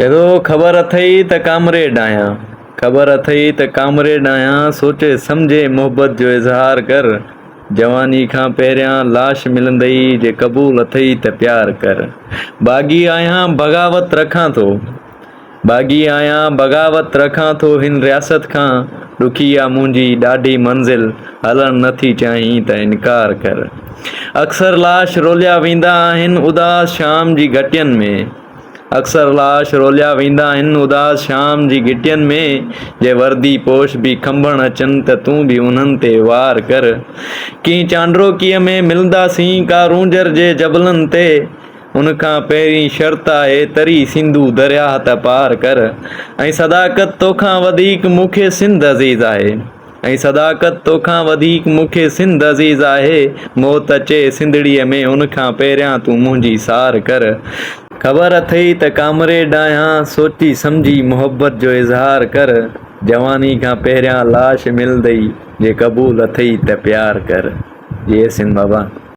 چئي ٿو خبر اٿئي ته ڪامريڊ آهيان، خبر اٿئي ته ڪامريڊ آهيان، سوچي سمجهي محبت جو اظهار ڪر، جواني کان پهريان لاش ملندئي، جي قبول اٿئي ته پيار ڪر. باغي آهيان بغاوت رکان ٿو، باغي آهيان بغاوت رکان ٿو هن رياست کان، ڏکي آ منهنجي ڏاڍي منزل، هلڻ نه ٿي چاهين ته انڪار ڪر. اڪثر لاش روليا ويندا آهن اداس شام جي گهٽين ۾. اڪثر لاش روليا ويندا آهن اداس شام جي گهٽين ۾، جي وردي پوش به کنڀڻ اچن ته تون به انهن تي وار ڪر. ڪنهن چانڊروڪيء ۾ ملنداسين ڪارونجهر جي جبلن تي، ان کان پهرين شرط آهي تري سنڌو درياهه ته پار ڪر. ۽ صداقت توکان وڌيڪ مون کي سنڌ عزيز آهي. ۽ صداقت توکان وڌيڪ مون کي سنڌ عزيز آهي، موت اچي سنڌڙيء ۾ ان کان پهريان تون منهنجي سار ڪر. خبر اٿئي ته ڪامريڊ آهيان، سوچي سمجهي محبت جو اظهار ڪر، جواني کان پهريان لاش ملندئي، جي قبول اٿئي ته پيار ڪر. جيئي سنڌ بابا.